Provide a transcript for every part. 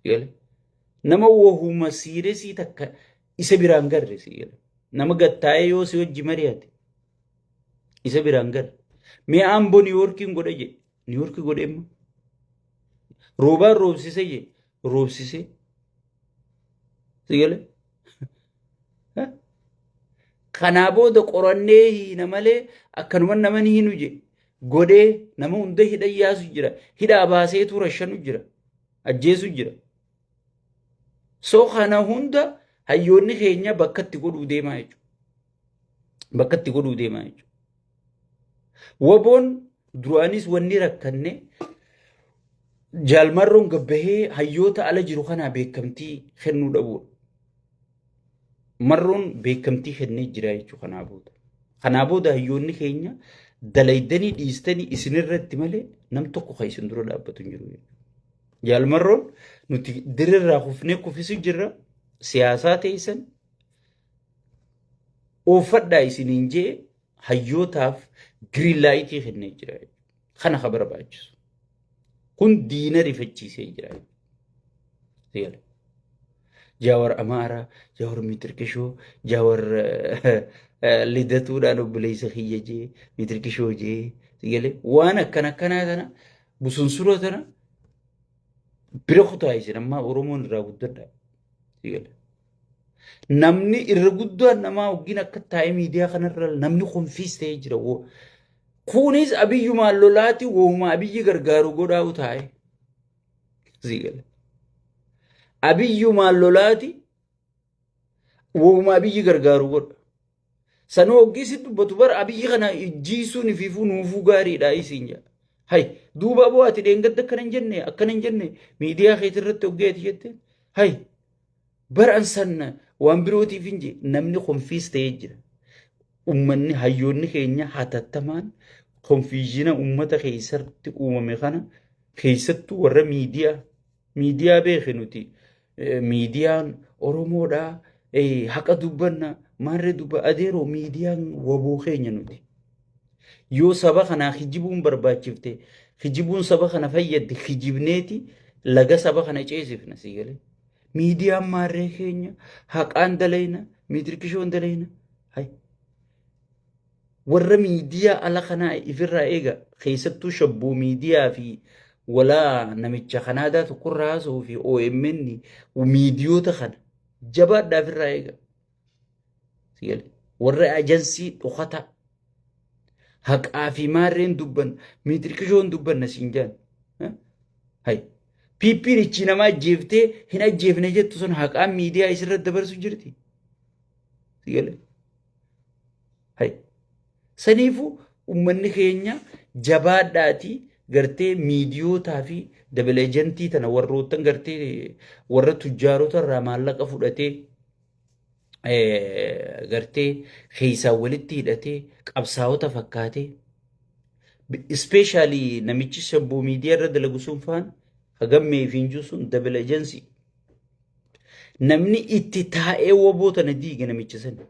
Sigale. Nama wahuma siiresii takka isa biraan garre sigale. Nama gattaa'ee yoo si wajji mari'ate isa biraan garre. Mee Amboo Niiwoorkiin godhe jedhe. Niiwoorkii godhe immoo. Roobaan roobsise jedhe. Roobsise. Sigale. Kanaa booda qorannee hiina malee akkanuma nama ni hinu jedhe. Godhee nama hunda hidha yaasu jira. Hidhaa baaseetu rashanu jira. Ajjeesu jira. So kana hunda hayyoonni keenya bakka itti godhuu deemaa jechuudha. Bakka itti godhuu deemaa jechuudha. Waboon duraanis wanni rakkanne jaalmarroon gabbahee hayyoota ala jiru kanaa beekamtii kennuu dhabuudha. Marroon beekamtii kennee jira jechuudha kanaa booda. Kanaa booda hayyoonni keenya dalaydanii dhiistanii isinirratti malee nam tokko kan isin dura dhaabbatu hin jiru jechuudha. Jaalmarroon nuti dirrirraa kufnee kufisu jirra siyaasaa teessan oofadhaa isiniin jee hayyootaaf giriin laayitii kennee jira. Kana ka barbaachisu. Kun diina rifachiisee jira. Seera. Jaawar Amaaraa, Jaawar Mitirkishoo, Jaawar Lidatuudhaan obboleessa kiyya jee, Mitirkishoo jee, galee waan akkana akkanaa tana busunsura tana bira kutaa isin ammaa Oromoon irraa guddadha. Galee. Namni irra guddaan namaa waggiin akka taa'ee miidiyaa kanarra namni konfiis ta'ee jira. Kunis abiyyumaan lolaati wooma abiyyi gargaaru godhaa'u taa'e. Siigale. Abiyyumaan lolaati wooma abiyyi gargaaru godha. Sanuu hoggii si dubbatu bara abiyyi kana jiisuun ifiifuu nuufuu gaariidha isiin jedha. Hay duuba aboo ati dheengadda akkana hin jenne akkana hin jenne miidiyaa keetirratti hoggee ati jette hay Bara an san waan birootiif hin jee namni konfiis ta'ee jira. Ummanni hayyoonni keenya hatattamaan konfiizhina ummata keessatti uumame kana keessattuu warra miidiyaa miidiyaa beeke nuti miidiyaan Oromoodhaa haqa dubbanna maarree dubba adeeroo miidiyaan waboo keenya nuti. Yoo saba kanaa kijibuun barbaachifte kijibuun saba kana fayyadde kijibneeti laga saba kana ceesifna sii galee. Miidiyaan maarree keenya haqaan dalayna miitirkishoon dalayna. Hay. Warra miidiyaa ala kanaa ifirraa eega keessattuu shabboo miidiyaa fi walaa namicha Kanaadaa tokkorraa haasa'uu fi OMN miidiyoota kana jabaadhaa ifirraa eega. Sigale. Warra ajansii dhokataa haqaa fi maarreen dubban miitirkishoon dubbanna siin jaan. Hay. PP'n ichi nama ajjeeftee hin ajjeefne jettu sun haqaan miidiyaa isirra dabarsu jirti. Sigale. Hay. Saniifuu uummanni keenya jabaadhaatii gartee miidiyootaa fi dabal ejantii tana warroottan gartee warra tujjaarota irraa maallaqa fudhatee gartee keessaan walitti hidhatee qabsaa'ota fakkaatee ispeeshaalii namichi shabboo miidiyaa irra dalagu sun faan hagammee fi injuu sun dabal ejansii namni itti taa'ee woboo tana diige namicha sana.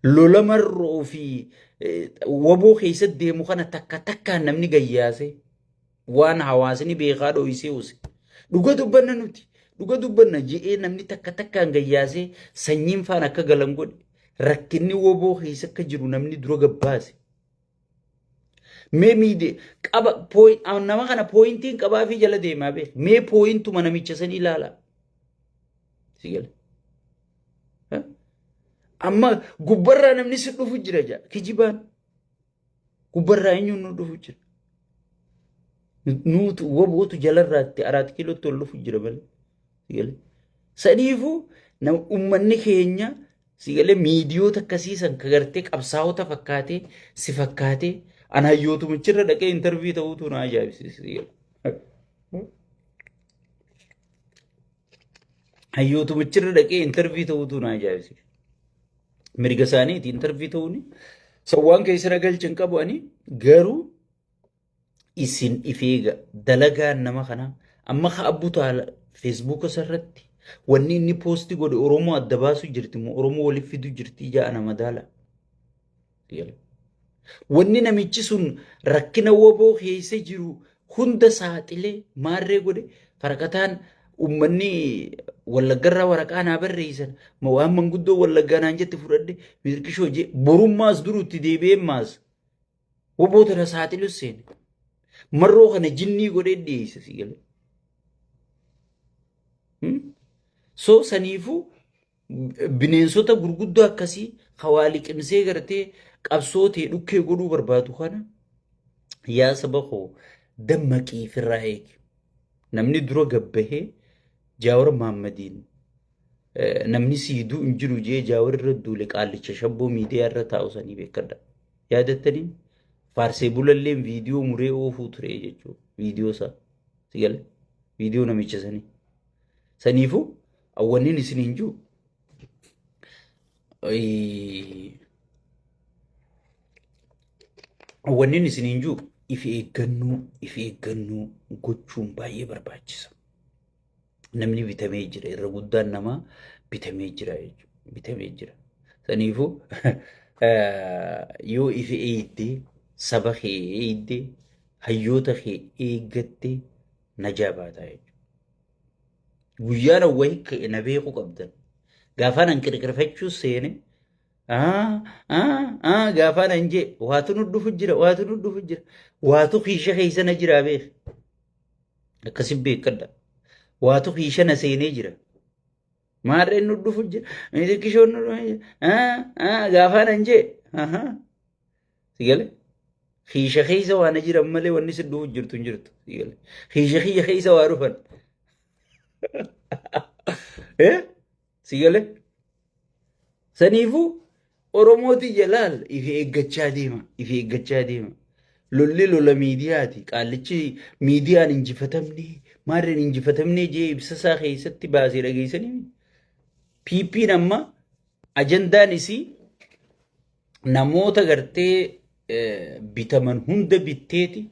Lola marroo fi woboo keessa deemu kana takka takkaan namni gayyaase. Waan hawaasni beekaa dhoysee use. Dhuga dubbanna nuti. Dhuga dubbanna je'ee namni takka takkaan gayyaasee sanyiin faan akka galan godhe. Rakkinni woboo keessa akka jiru namni dura gabbaase. Mee miidee qaba nama kana pooyintiin qabaa fi jala deemaa beek. Mee pooyintuma namicha sanii ilaala. Si gala. Amma gubbarraa namni si dhufu jira jaa kijibaan. Gubbarraa eenyuun nu dhufu jira. Nuutu wabootu jalarraatti araat kiilootti ol dhufu jira malee. Sigalee. Saniifuu uummanni keenya sigalee miidiyoota akkasii san ka gartee qabsaa'ota fakkaatee si fakkaatee an hayyootumichirra dhaqee intarvii ta'uutu na ajaa'ibsiisa. Sigalee. Hayyootumichirra dhaqee intarvii ta'uutu na ajaa'ibsiisa. Mirga isaaniiti intarvii ta'uuni. Sawwaan keessa na galchan qabu ani garuu isin if eega dalagaan nama kanaa amma ka abbu taala feesbuuka isarratti wanni inni poosti godhe Oromoo adda baasu jirti moo Oromoo waliif fidu jirti ja'a nama daala. Wanni namichi sun rakkina woboo keessa jiru Hunda saaxilee maarree godhe faraqataan ummanni Wallaggarraa waraqaa naa barreessan waan manguddoo Wallaggaa naan jette fudhadhe mirqishoo jee borummaas durutti deebi'ee maas woboo tana saaxilus seene. Marroo kana jinnii godhee dhiyeessa si galee. So saniifuu bineensota gurguddoo akkasii hawaa liqimsee gartee qabsoo ta'e dhukkee godhuu barbaadu kana yaa saba koo dammaqii firraa eegi. Namni dura gabbahee Jaawar Mahaammadiin namni siiduu hin jiru jee Jaawar irra duule qaallicha shabboo miidiyaa irra taa'u sanii beekadha. Yaadattanii faarsee bulalleen viidiyoo muree oofuu ture jechuudha. Viidiyoo isaa. Si gale? Viidiyoo namicha sanii. Saniifuu awwanniin isin hin jiru. Wannin isin hin jiru if eeggannoo gochuun baay'ee barbaachisa. Namni bitamee jira irra guddaan namaa bitamee jira jechuudha. Bitamee jira. Saniifuu yoo if eegde saba kee eegde hayyoota kee eeggatte najaa baataa jechuudha. Guyyaan wayii ka'e na beekuu qabdan. Gaafaan an qirqirfachuu seene gaafaan an jee waatu nu dhufu jira waatu nu dhufu jira waatu kiisha keessa na jira beek. Akkasi beekadha. Waatu kiisha na seenee jira. Maarreen nu dhufu jira. Kishoon nu dhufu jira. Gaafaan an jee. Si gale? Kiisha keessa waan jiran malee wanni si dhufu jirtu hin jirtu. Si gale? Kiisha kiyya keessa waa dhufan. Eh? Si gale? Saniifuu Oromooti jalaal ifi eeggachaa deema. Ifi eeggachaa deema. Lolli lola miidiyaati. Qaallichi miidiyaan injifatamne maarreen injifatamne jee ibsa isaa keessatti baasee dhageessanii. PP'n amma ajandaan isii namoota gartee bitaman hunda bitteeti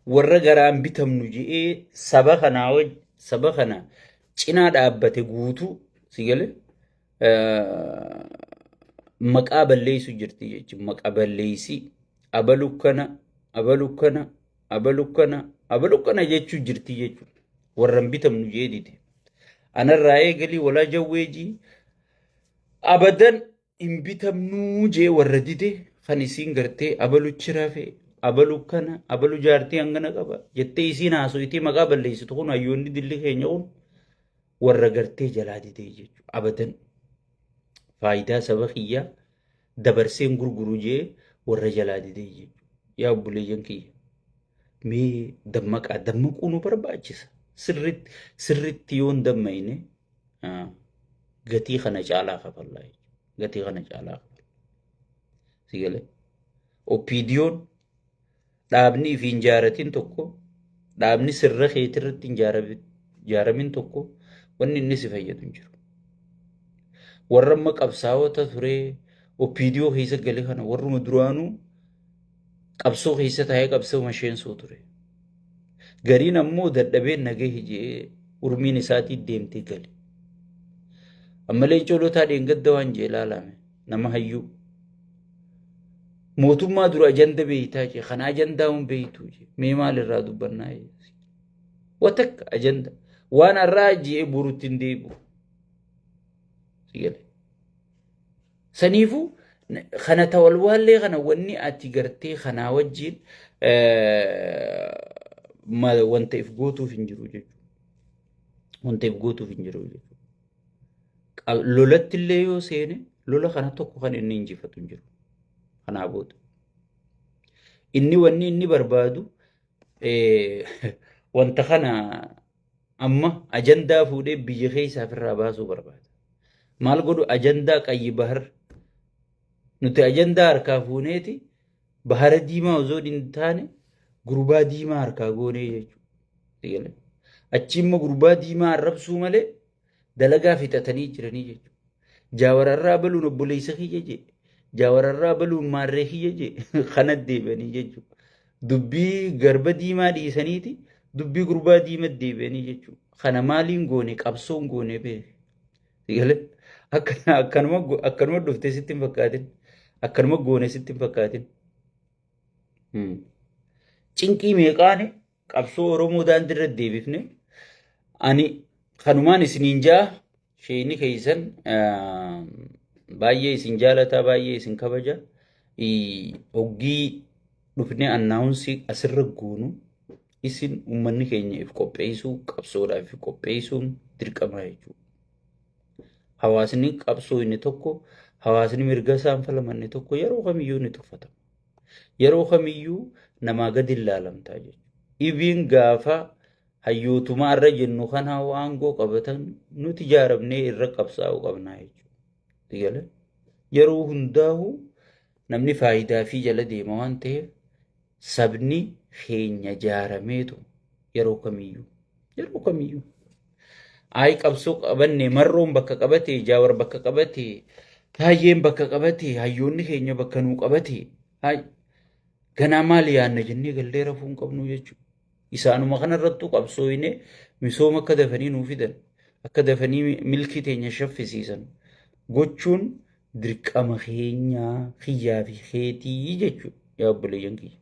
warra garaan bitamnu je'ee saba kanaa saba kana cinaa dhaabbate guutuu si gale maqaa balleessu jirti jechuudha. Maqaa balleessii abalu kana abalu kana abalu kana abalu kana jechuu jirti jechuudha. Warra hin bitamnu je'ee dide. Anarraa eegalii walaa jawweejii abadan hin bitamnuu jee warra dide kan isiin gartee abaluchi rafe abalu kana abalu jaartii hangana qaba jettee isiin haasoytee maqaa balleessitu kun hayyoonni dilli keenya kun warra gartee jalaa didee jechuudha abadan faayidaa saba kiyyaa dabarseen gurguru jee warra jalaa didee jechuudha yaa obboleeyyan kiyya mee dammaqaa dammaquu nu barbaachisa sirritti sirritti yoon dammayne gatii kana caalaa kafallaa jechuudha. Gatii kana caalaa kafalla. Si galee? OPDOn dhaabni ifi hin jaaratin tokko dhaabni sirra keetirratti hin jaaramin tokko wanni inni si fayyadu hin jiru. Warra amma qabsaa'ota turee OPDO keessa gale kana warruma duraanuu qabsoo keessa taa'ee qabsoo masheensuu ture. Gariin ammoo dadhabeen nagahi je'ee urmiin isaatii deemtee gale. Amma Leencoo Lotaa dheengadda waan je'e ilaalame nama hayyuu. Mootummaa dura ajanda beeytaa jee kana ajandaa hun beeytuu jee mee maal irraa dubbannaa jee. Watakka ajanda waan har'aa je'ee borutti hin deebi'u. Si gale. Saniifuu kana tawalwaallee kana wanni ati gartee kanaa wajjin wanta if gootuuf hin jiru jechuudha. Wanta if gootuuf hin jiru jechuudha. Lolatti illee yoo seene lola kana tokko kan inni injifatu hin jiru. Kanaa booda. Inni wanni inni barbaadu wanta kana amma ajandaa fuudhee biyya keessaa ofirraa baasuu barbaada. Maal godhu ajandaa qayyi bahar nuti ajandaa harkaa fuuneeti bahara diimaa osoo hin taane gurbaa diimaa harkaa goonee jechuudha. Achi immoo gurbaa diimaa arrabsuu malee dalagaa fixatanii jiranii jechuudha. Jaawararraa baluun obboleessa kiyya jee jaawararraa baluun maarree kiyya jee kana deebi'anii jechuudha. Dubbii garba diimaa dhiisaniiti dubbii gurbaa diimaa deebi'anii jechuudha. Kana maaliin goone qabsoon goone beeke. Galee akkanuma akkanuma dhuftee sitti hin fakkaatin akkanuma goone sitti hin fakkaatin. Cinqii meeqaani Qabsoo Oromoo daandii irra deebifne. Ani kanumaan isiniin jaa, sheeni keessan baay'ee isin jaalataa, baay'ee isin kabaja. Hoggii dhufnee announce asirra goonu isin uummanni keenya if qopheessuu, qabsoodhaaf if qopheessuun dirqama jechuudha. Hawaasni qabsoo inni tokko, hawaasni mirga isaan falamanne tokko yeroo kamiyyuu ni tuffatama. Yeroo kamiyyuu namaa gadi ilaalamtaa jechuudha. Ibiin gaafa hayyootumaa irra jennu kana aangoo qabatan nuti ijaaramnee irra qabsaa'uu qabnaa jechuudha. Yeroo hundaa'u namni faayidaa fi jala deema waan ta'eef, sabni keenya ijaarameetu yeroo kamiyyuu ayi qabsoo qabanne. Marroon bakka qabate, Jaawar bakka qabate, Taayyeen bakka qabate, hayyoonni keenya bakka nuu qabate, ganaa maal yaanna jennee gallee rafuu hin qabnu jechuudha. Isaanuma kanarrattuu qabsooyne misooma akka dafanii nuu fidan, akka dafanii milkii teenya shaffisiisan gochuun dirqama keenyaa, kiyyaa fi keetii jechuudha, yaa obboleeyyan kiyya.